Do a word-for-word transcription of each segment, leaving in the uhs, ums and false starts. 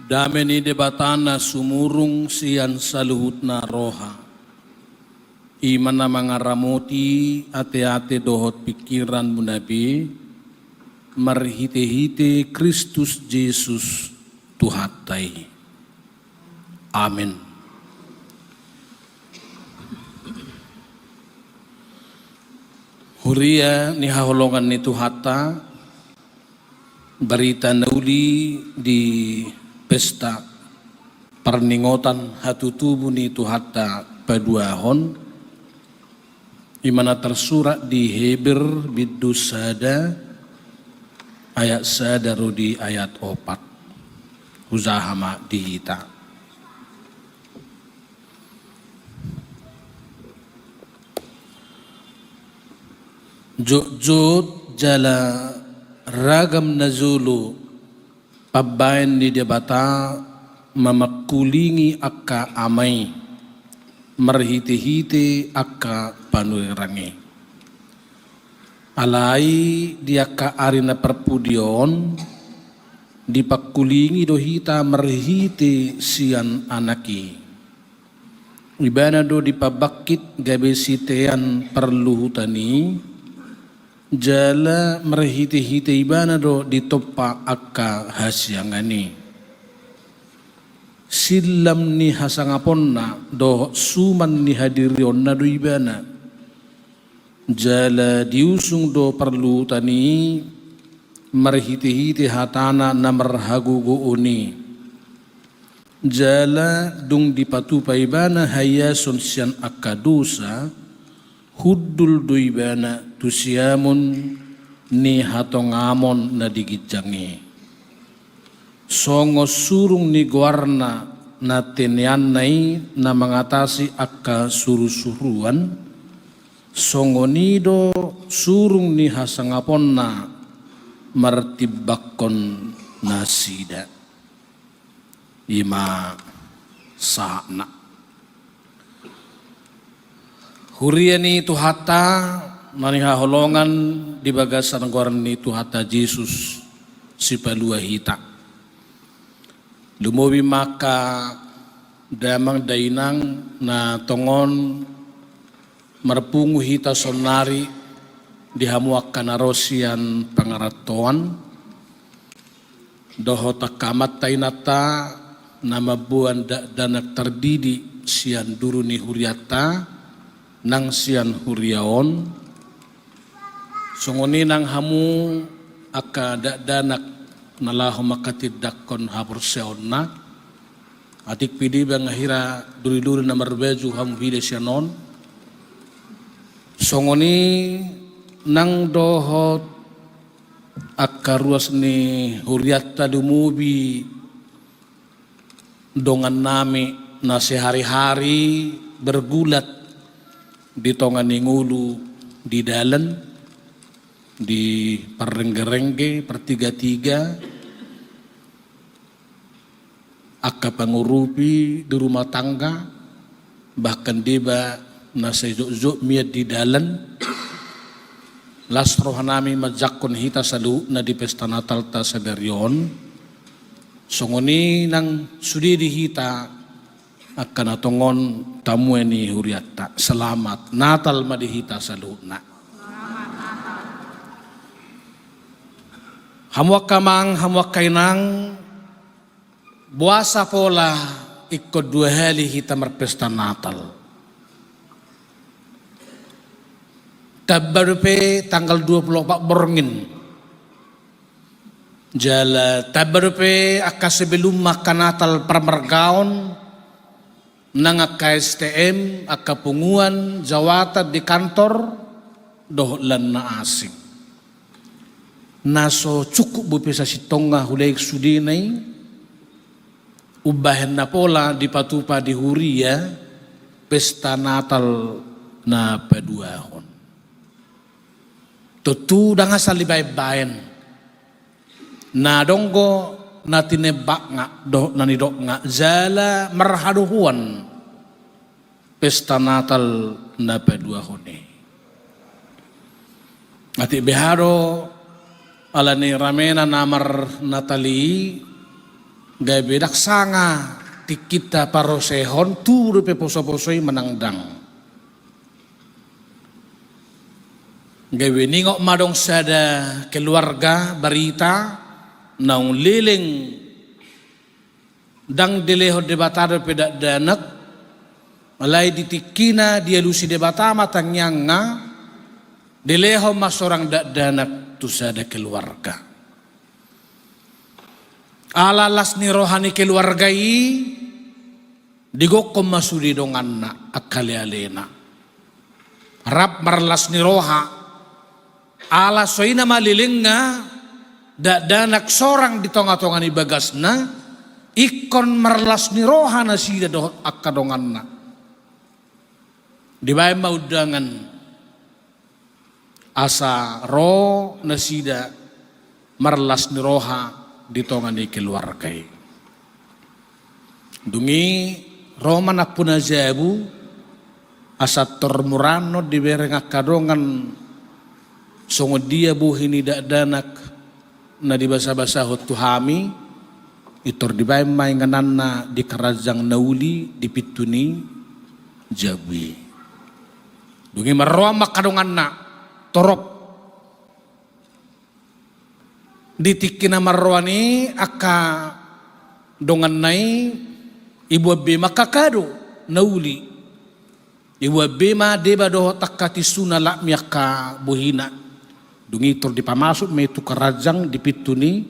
Dame ni Debata na sumurung sian saluhutna roha, i ma na mangaramoti ateate dohot pingkiranmuna be, marhitehite Kristus Jesus Tuhanta i. Amen. Huria ni haholongan ni Tuhanta, barita na uli di pesta parningotan hatutubu ni Tuhanta paduahon, i ma na tarsurat di Heber bindu sada ayat sada ro di ayat opat. Hujaha ma di hita. Jotjot jala ragam na jolo pambaen ni Debata mamangkulingi angka ama i marhitehite angka panurirang i. Alai di angka ari na parpudi on dipangkulingi do hita marhite sian Anak i. Ibana do dipabangkit gabe sitean parluhutan i, jala marhitehite Ibana do ditompa angka hasiangan i. Sillam ni hasangaponna dohot suman ni hadirionna do Ibana. Jala diusung do parluhutan i marhitehite hatana na marhagogoon i. Jala dung dipatupa Ibana haiason sian angka dosa, hundul do Ibana tu siamun ni hatongamon na di ginjang i. Songon surung ni goarna na teneanna i na mangatasi angka surusuruan, songon i do surung ni hasangaponna martimbangkon nasida. I ma sahatna. Huria ni Tuhanta na hinaholongan di bagasan goar ni Tuhanta Jesus Sipalua hita. Lumobi ma angka damang dainang na tongon marpungu hita saonnari di hamu angka na ro sian pangarantoan, dohot angka amanta inanta na mamboan dakdanak tardidi sian duru ni hurianta nang sian huria on. Songon i nang hamu angka dakdanak na laho manghatindanghon haporseaonna, atik pe deba nga hira duri-duri na marbaju hamu hida sian on. Songon i nang dohot angka ruas ni hurianta, lumobi dongannami na sehari-hari bergulat di tonga ni ngolu, di dalan, di parrengge-rengge, partiga-tiga, angka pangurupi di rumah tangga, bahkan deba na sai jotjot mian di dalan. Las rohanami manjangkon hita saluhutna di pesta Natalta sadari on. Songon i nang sude di hita angka na tongon tamue ni hurianta. Selamat Natal ma di hita saluhutna. Hamu angka amang, hamu angka inang, boasa pola ingkon dua hali hita marpesta Natal? Tamba dope tanggal dua puluh opat borngin. Jala tamba dope angka sebelum angka Natal parmargaon, nang angka S T M, angka punguan, jawatan di kantor, dohot lan na asing. Na so cukup bope sasintongna hulaik sudena i, umbahen na pola dipatupa di huria pesta Natal na paduahon. Tontu ndang asal dibaen-baen. Na donggo na tinembakna dohot na nidokna jala marhadohoan pesta Natal na paduahon i. Atik beha do ala ni ramena na marnatal i, Gabe ndang sanga tingkinta parosehon tubu dope poso-poso i manang ndang. Gabe ningot ma adong sada keluarga barita naung leleng ndang dilehon Debata dope dakdanak, alai di tingkina dialusi Debata ma tangiangna, dilehon ma sorang dakdanak tu sada keluarga. Ala las ni roha ni keluarga i, digokkon ma sude donganna, angka ale-alena. Rap marlas ni roha, ala songon i ma lelengna dakdanak sorang di tonga-tonga ni bagasna, ingkon marlas ni roha nasida dohot angka donganna. Dibaen ma undangan asa ro nasida marlas ni roha di tonga ni keluarga i. Dung i ro ma nampuna jabu, asa tor murana dibereng angka dongan songon dia bohi ni dakdanak na dibasa-basahon tu hami, i tor dibaen ma ingananna di karanjang na uli di pintu ni jabu i. Dung i marroan ma angka donganna, torop. Di tingki na marroan i angka donganna i, iboan be ma angka kado na uli. Iboan be ma deba dohot angka tinsuna, lakmi angka bohina. Dung i tor dipamasuk ma i tu karanjang di pintu ni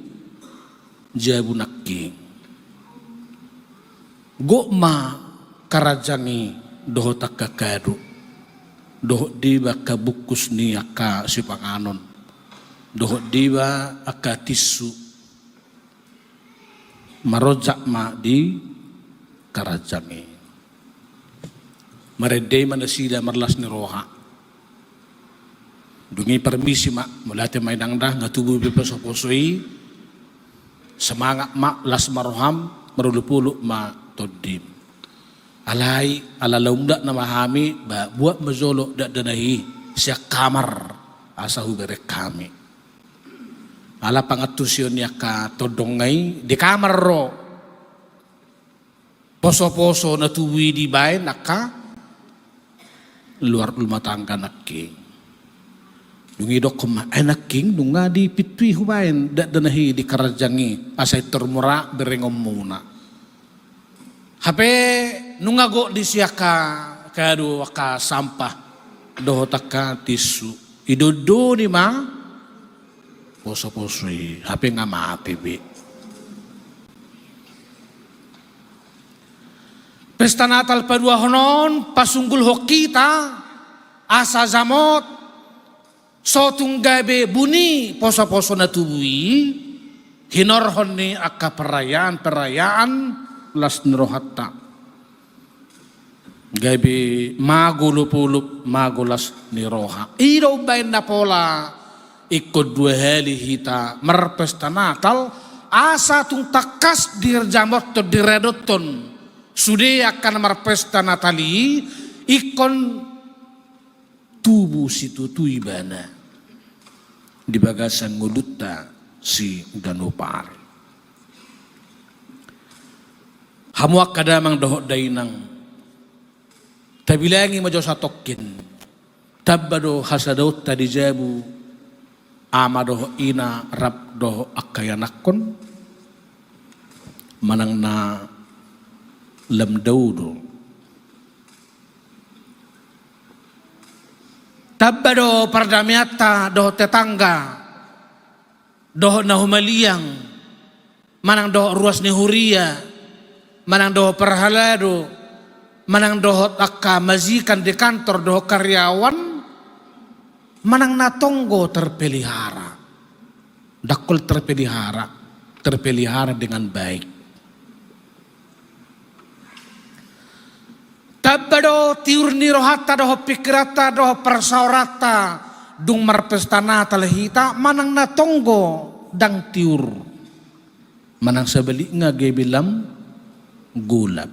jabu nangkin. Gok ma karanjang i dohot angka kado, dohot deba angka bungkus ni angka sipanganon, dohot deba angka tinsu. Maronjak ma di karanjang i. Marende ma nasida marlas ni roha. Dung i parmisi ma, mauliate ma inang da, nga tubu be poso-poso i. Semangat ma, las ma roham, marolop-olop ma tondim. Alai ala laumdak nama hami, ba buat ma jolo dakdanak i sian kamar asa hubereng hami. Ala pangantusion ni angka tondongna i di kamar ro. Poso-poso na tubu i dibaen angka luar rumah tangga nangkin. Dung i dokkon ma, "Ai nangkin, nunga di pintu i hubaen dakdanak i di karanjang i, asa intor mura berengonmuna." Hape nunga gok disi angka kado, angka sampah dohot angka tinsu. Idondoni ma poso-poso i, hape nga mate be. Pesta Natal paduahon on pasunggulhon hita asa jamot, so tung gabe buni poso-poso na tubu i, hinorhon ni angka perayaan-perayaan las ni rohanta. Gabe mago olop-olop, mago las ni roha. I do umbaen na pola ingkon dua hali hita marpesta Natal, asa tung tangkas dijamothon, diradothon sude angka na marpesta Natal i, ingkon tubu situtu ibana di bagasan ngolunta siganup ari. Hamu angka damang dohot dainang, tabilangi ma jo satongkin, tamba do hasadaonta di jabu ama dohot ina rap dohot angka ianakhon, manang na lam dao do. Tamba do pardameanta dohot tetangga, dohot na humaliang, manang dohot ruas ni huria, manang dohot parhalado, manang dohot angka majikan di kantor dohot karyawan, manang na tonggo terpelihara. Ndang holan terpelihara, terpelihara dengan baik. Tamba do tiur ni rohanta dohot pingkiranta dohot parsaoranta, dung marpesta Natal hita, manang na tonggo ndang tiur, manang sabalikna gabe lam golap.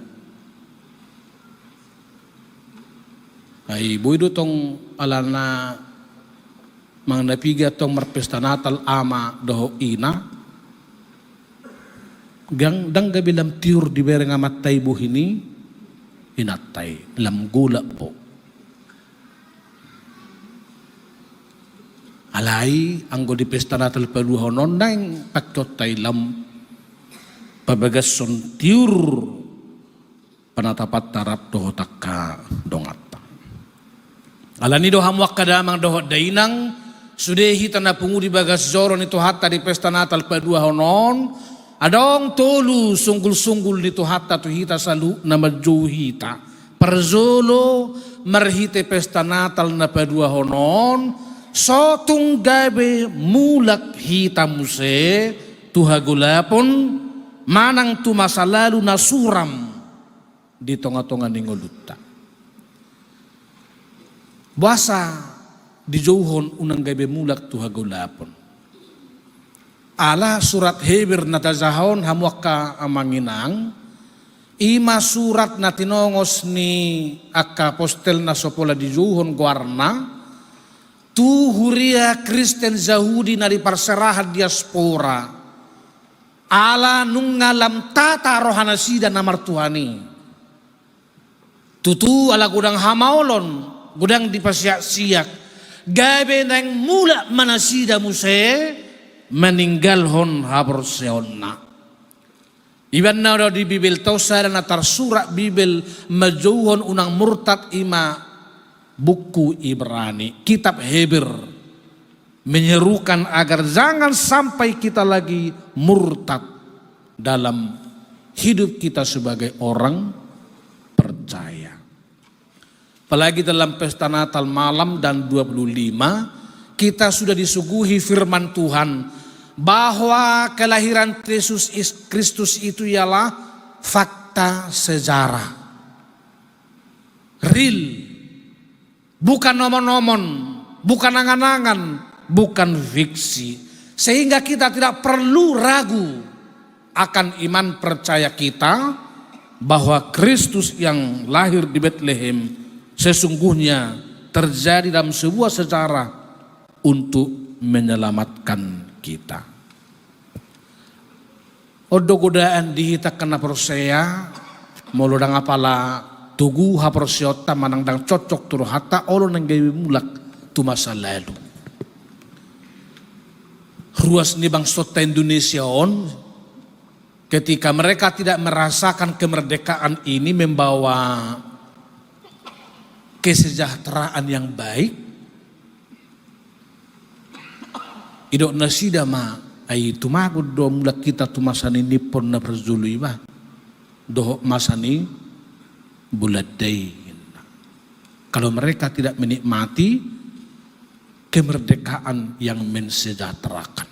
Ai boi do tong alana manang na piga tong marpesta Natal ama dohot ina, Ndang gabe lam tiur dibereng amanta i bohi ni inanta i, lam golap bo. Alai anggo di pesta Natal paduahon on naeng pangkeonta i lam pabagashon tiur panatapanta rap dohot angka donganta. Alani do hamu angka damang dohot dainang, sude hita na pungu di bagas joro ni Tuhanta di pesta Natal paduahon on, adong tolu sunggul-sunggul ni Tuhanta tu hita saluhutna manjou hita. Parjolo, marhite pesta Natal na paduahon on, so tung gabe mulak hita muse tu hagolapon manang tu masa lalu na suram di tonga-tonga ni ngolunta. Boasa dijouhon unang gabe mulak tu hagolapon? Ala surat Heber na tajaha on, hamu angka amang inang, i ma surat na tinongos ni angka apostel na so pola dijouhon goarna tu huria Kristen Jahudi na di parserahan diaspora. Ala nunga lam tata rohanasida na martuhan i. Tutu ala godang hamaolon, godang dipasiak-siak, gabe naeng mulak ma nasida muse maninggalhon haporseaonna. Ibaen na do di Bibelta on sada na tarsurat Bibel manjouhon unang murtad, i ma buku Ibrani, kitab Heber, menyerukan agar jangan sampai kita lagi murtad dalam hidup kita sebagai orang percaya. Apalagi dalam pesta Natal malam dan dua puluh lima, kita sudah disuguhi firman Tuhan bahwa kelahiran Yesus Is-, Kristus itu ialah fakta sejarah. Real. Bukan omon-omon, bukan angan-angan, bukan fiksi. Sehingga kita tidak perlu ragu akan iman percaya kita bahwa Kristus yang lahir di Betlehem sesungguhnya terjadi dalam sebuah sejarah untuk menyelamatkan kita. On do godaan di hita angka na porsea, molo ndang apala togu haporseaonta manang ndang cocok tu rohanta, olo naeng gabe mulak tu masa lalu. Ruas ni bangsonta Indonesia on, ketika mereka tidak merasakan kemerdekaan ini membawa kesejahteraan yang baik, didok nasida ma, ai tumagon do mulak hita tu masa ni Nippon na parjolo i ba, dohot masa ni Belanda i. Kalau mereka tidak menikmati kemerdekaan yang mensejahterakan.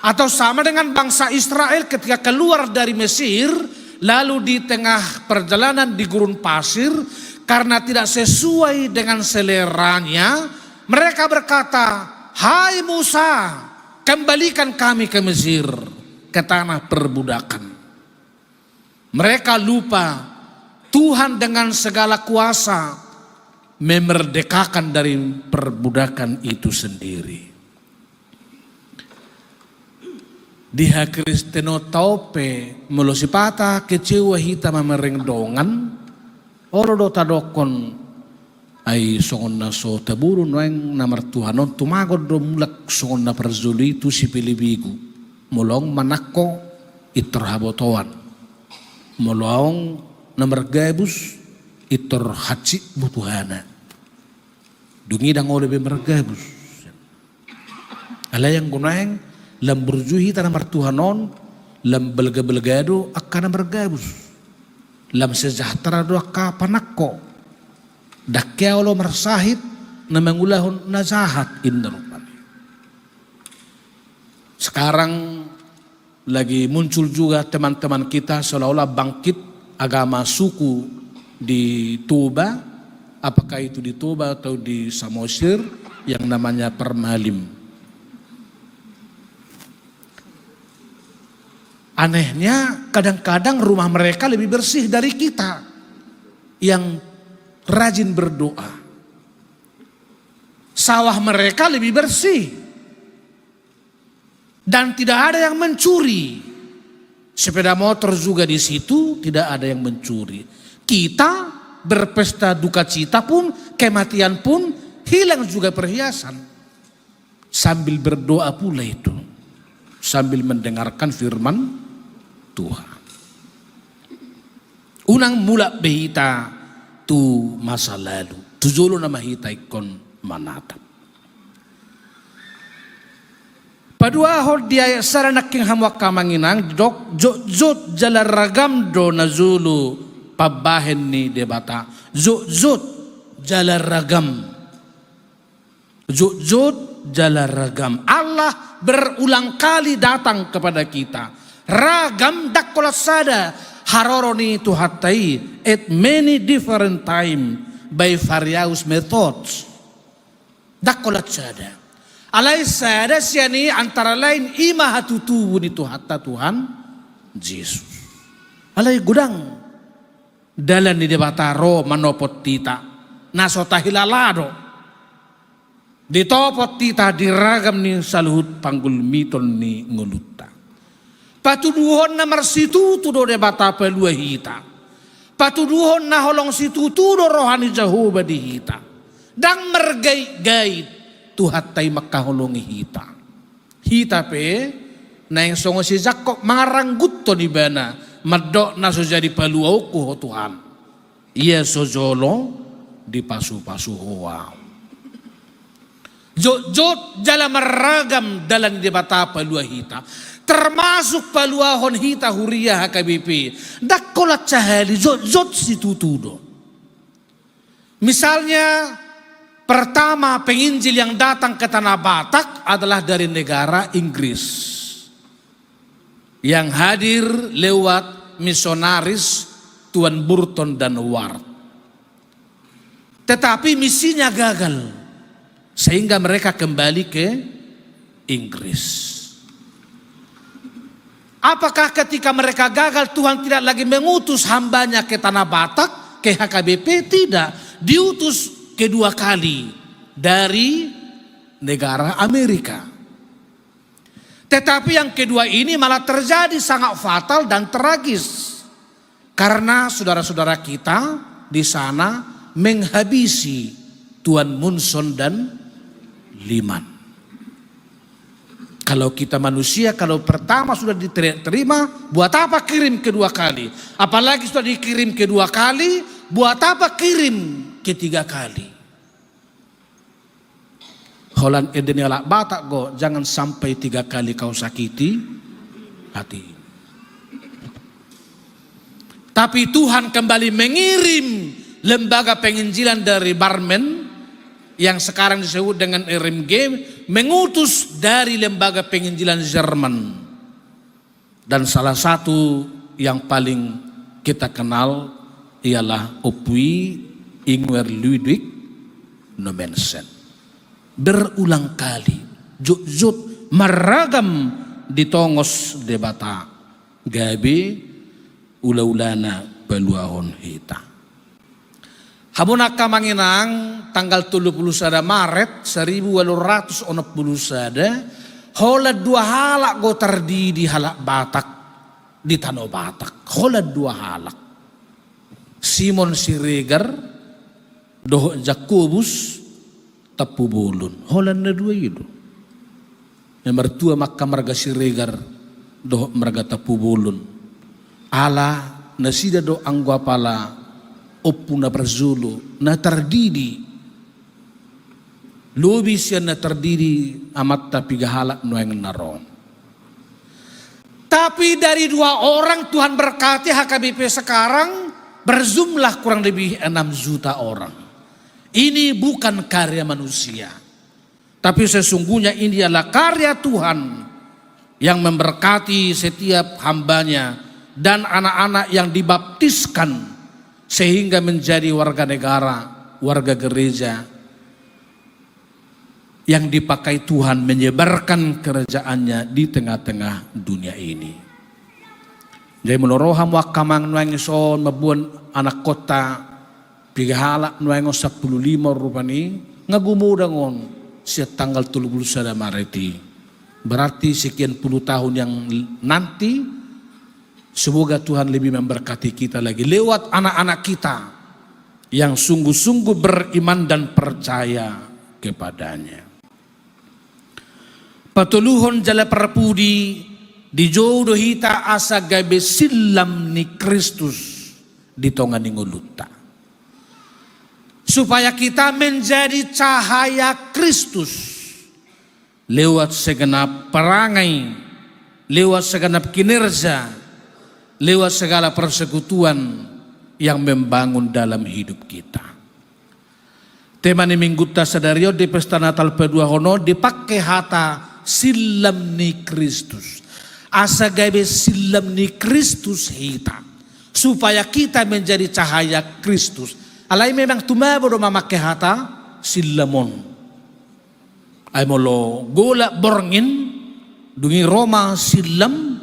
Atau sama dengan bangsa Israel ketika keluar dari Mesir, lalu di tengah perjalanan di gurun pasir, karena tidak sesuai dengan seleranya, mereka berkata, "Hai Musa, kembalikan kami ke Mesir, ke tanah perbudakan." Mereka lupa Tuhan dengan segala kuasa memerdekakan dari perbudakan itu sendiri. Di hakristenonta on pe, molo sipata kecewa hita mamereng dongan, olo do tadokkon, ai songon na so taboru nuaeng na martuhan on, tumagon do mulak songon na parjolo i tu sipelebegu. Molo adong manangko, pintor habotoan. Molo adong na margabus, pintor hansit butuhana. Dung i ndang olo be margabus. Alai anggo nuaeng lam burju hita na martuhan on, lam balga-balga do angka na margabus. Lam sejahtera do angka panangko. Ndang hea olo marsahit na mangulahon na jahat, inna rupani. Sekarang lagi muncul juga teman-teman kita seolah-olah bangkit agama suku di Toba, apakah itu di Toba atau di Samosir, yang namanya Parmalim. Anehnya, kadang-kadang rumah mereka lebih bersih dari kita yang rajin berdoa. Sawah mereka lebih bersih. Dan tidak ada yang mencuri. Sepeda motor juga di situ, tidak ada yang mencuri. Kita berpesta duka cita pun, kematian pun, hilang juga perhiasan. Sambil berdoa pula itu, sambil mendengarkan firman Tuhan. Unang mulak be hita tu masa lalu, tu jolo nama hita ingkon manatap. Paduahon di ayat sada nangkin hamu angka amang inang, didok jotjot jala ragam do na jolo pambahen ni Debata. Jotjot jala ragam. Jotjot jala ragam. Allah berulang kali datang kepada kita. Ragam, ndang holan sada haroro ni Tuhanta i, at many different time by various methods. Ndang holan sada. Alai sada sian i antara lain i ma hatutubu ni Tuhanta Tuhan Jesus. Alai godang dalan ni Debata ro manopot hita, na so tahilala do. Ditopot hita di ragam ni saluhut panggulmiton ni ngolunta. Patuduhon na marsitutu do Debata palua hita. Patuduhon na holong situtu do roha ni Jahowa di hita. Ndang margaitgait Tuhanta i mangkaholongi hita. Hita pe naeng songon si Jakkob mangarangguthon ibana, mandok na so jadi paluaonku ho Tuhan, ia so jolo dipasupasu ho ahu. Jotjot jala marragam dalan ni Debata palua hita, termasuk paluahon hita huria H K B P. Ndang holan sahali, jotjot situtu do. Misalnya, pertama penginjil yang datang ke Tanah Batak adalah dari negara Inggris yang hadir lewat misionaris Tuan Burton dan Ward. Tetapi misinya gagal, sehingga mereka kembali ke Inggris. Apakah ketika mereka gagal, Tuhan tidak lagi mengutus hamba-Nya ke Tanah Batak, ke H K B P? Tidak. Diutus kedua kali dari negara Amerika. Tetapi yang kedua ini malah terjadi sangat fatal dan tragis. Karena saudara-saudara kita di sana menghabisi Tuan Munson dan Lyman. Kalau kita manusia, kalau pertama sudah diterima, buat apa kirim kedua kali? Apalagi sudah dikirim kedua kali, buat apa kirim ketiga kali? Holan ende ni halak Batak do, jangan sampai tiga kali kau sakiti hati. Tapi Tuhan kembali mengirim lembaga penginjilan dari Barmen, yang sekarang disebut dengan R M G, mengutus dari lembaga penginjilan Jerman. Dan salah satu yang paling kita kenal ialah Ompu i Ingwer Ludwig Nommensen. Berulang kali, jotjot, marragam ditongos Debata gabe ulaulana paluahon hita. Hamu angka amang inang, tanggal tolu pulu sada Maret saribu ualu ratus onom pulu sada, holan dua halak do tardidi halak Batak di Tano Batak. Holan dua halak. Simon Siregar dohot Jakobus Tampubolon. Holan na dua i do. Na martua ma angka marga Siregar dohot marga Tampubolon. Ala nasida do anggo apala ompu na parjolo na tardidi. Lobi sian na tardidi amanta piga halak nuaeng na ro. Tapi dari dua orang Tuhan berkati H K B P sekarang berjumlah kurang lebih enam juta orang. Ini bukan karya manusia. Tapi sesungguhnya ini adalah karya Tuhan yang memberkati setiap hamba-Nya dan anak-anak yang dibaptiskan sehingga menjadi warga negara, warga gereja yang dipakai Tuhan menyebarkan kerajaan-Nya di tengah-tengah dunia ini. Jadi molo ro hamu angka amang nuaeng ison mamboan anakkonta, piga halak nuaeng on, sampulu lima rupani, nga gumodang on sian tanggal tolu pulu sada Maret i. Berarti sekian puluh tahun yang nanti, semoga Tuhan lebih memberkati kita lagi lewat anak-anak kita yang sungguh-sungguh beriman dan percaya kepada-Nya. Patoluhon jala parpudi, dijou do hita asa gabe sillam ni Kristus di tonga ni ngolunta. Supaya kita menjadi cahaya Kristus lewat segenap perangai, lewat segenap kinerja, lewat segala persekutuan yang membangun dalam hidup kita. Tema ni Minggunta sadari on di pesta Natal paduahon on dipake hata sillam ni Kristus. Asa gabe sillam ni Kristus hita. Supaya kita menjadi cahaya Kristus. Alai memang tumabo do mamake hata sillam on. Ai molo golap borngin, dung i ro ma sillam,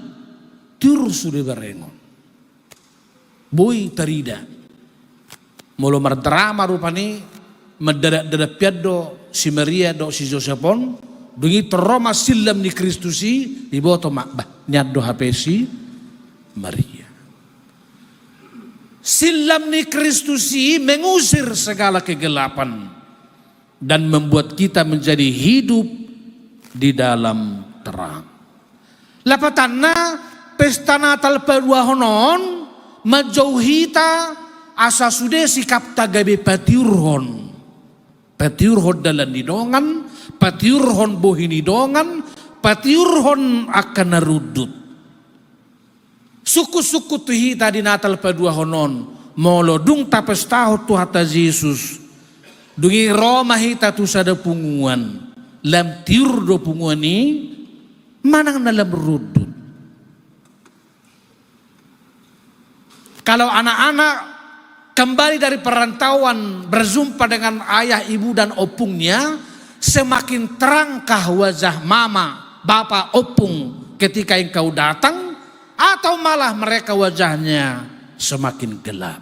tiur sude bereng on. Boi tarida. Molo mardrama rupani, mandadak-dadak pian do si Maria dohot si Josep on, dung i ro ma sillam ni Kristus i, diboto ma, bah, nian do hape si Maria. Sillam ni Kristus i mengusir segala kegelapan dan membuat kita menjadi hidup di dalam terang. Lapatanna, pesta Natal paduahon on manjou hita asa sude sikapta gabe patiurhon. Patiurhon dalan ni dongan, patiurhon bohi ni dongan, patiurhon angka na rundut. Sungkun-sungkun tu hita di Natal paduahon on, molo dung tapestahon Tuhanta Jesus, dung i ro ma hita tu sada punguan, lam tiur do punguan i, manang na lam rundut. Kalau anak-anak kembali dari perantauan, berjumpa dengan ayah, ibu, dan ompungnya, semakin terangkah wajah mama, bapa, ompung ketika engkau datang, atau malah mereka wajahnya semakin gelap?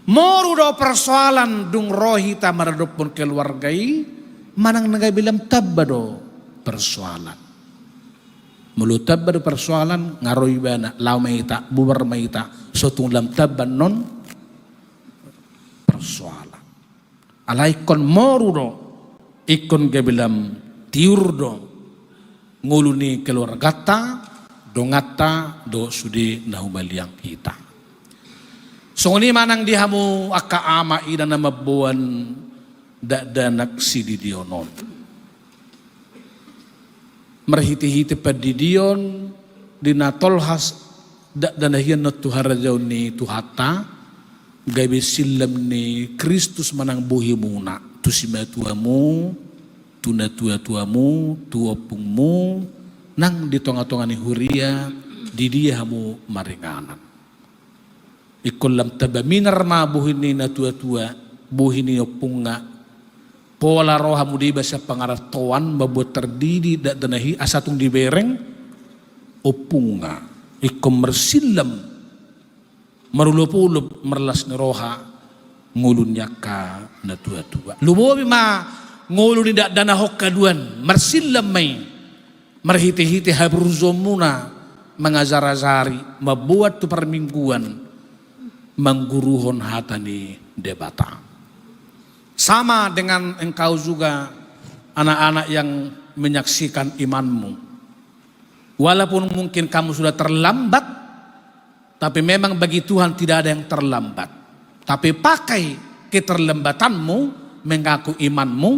Moru do persoalan dung ro hita maradophon keluarga i, manang na gabe lam tamba do persoalan? Molo tamba do persoalan, nga ro ibana, laho ma hita, bubar ma hita, so tung lam tamba annon persoalan. Alai ingkon moru do, ingkon gabe lam tiur do ngolu ni keluarganta, donganta, dohot sude na humaliang hita. Songon i ma nang di hamu angka ama ina na mamboan dakdanak sididion on. Marhitehite pandidion di na tolhas dakdanak i annon tu harajaon ni Tuhanta, gabe sillam ni Kristus manang bohimuna tu simatuamu, tu natuatuamu, tu ompungmu, nang di tongatonga ni huria, di dia hamu maringanan. Ingkon lam tamba minar ma bohi ni natuatua, bohi ni ompungna. Pola ro hamu deba sian pangarantoan, mamboan tardidi dakdanak i, asa tung dibereng ompungna. Ingkon marsillam, marolopolop, marlas ni roha ngolu ni angka natuatua. Lumobi ma ngolu ni dakdanak on haduan, marsillam ma i. Marhitehite haburjuonmuna mangajarajari, mamboan tu parmingguan, mangguruhon hata ni Debata. Sama dengan engkau juga, anak-anak yang menyaksikan imanmu. Walaupun mungkin kamu sudah terlambat, tapi memang bagi Tuhan tidak ada yang terlambat. Tapi pakai keterlambatanmu, mengaku imanmu,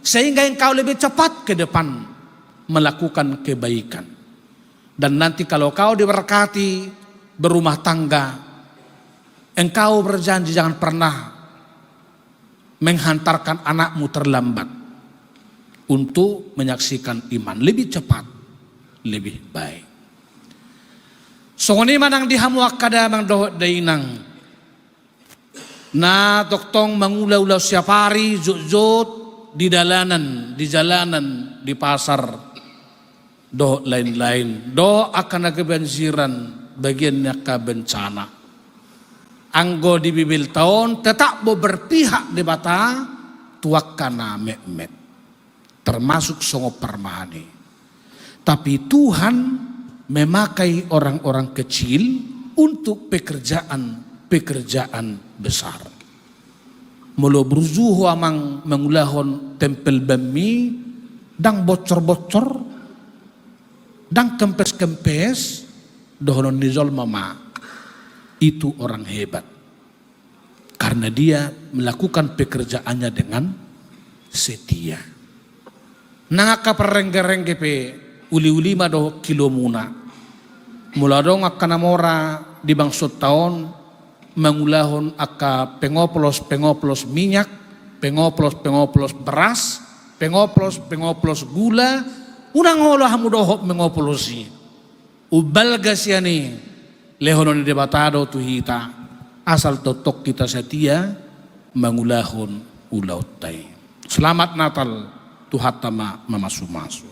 sehingga engkau lebih cepat ke depan melakukan kebaikan. Dan nanti kalau kau diberkati berumah tangga, engkau berjanji jangan pernah menghantarkan anakmu terlambat untuk menyaksikan iman. Lebih cepat, lebih baik. Songon i ma nang di hamu angka damang dohot dainang na tongtong mangulaula siap ari, jotjot di dalanan, di jalanan, di pasar, dohot lain-lain, dohot angka na kebanjiran bagian ni angka bencana. Anggo di Bibelta on tetap do berpihak Debata tu angka na metmet. termasuk songon parmahan i. Tapi Tuhan memakai orang-orang kecil untuk pekerjaan-pekerjaan besar. Molo burju ho amang mangulahon tempel banmi, ndang bocor-bocor, ndang kempes-kempes, dohonon ni jolma ma, itu orang hebat. Karena dia melakukan pekerjaannya dengan setia. Nang angka parrengge-rengge pe, uli-uli ma dohot hilomuna. Molo adong angka na mora di bangso ta on, mangulahon angka pengoplos-pengoplos minyak, pengoplos-pengoplos beras, pengoplos-pengoplos gula, unang olo hamu dohot mengoplos i. Umbalga sian i, lehonon ni Debata do tu hita, asal tongtong hita setia mangulahon ulaonta i. Selamat Natal, Tuhanta ma mamasu-masu.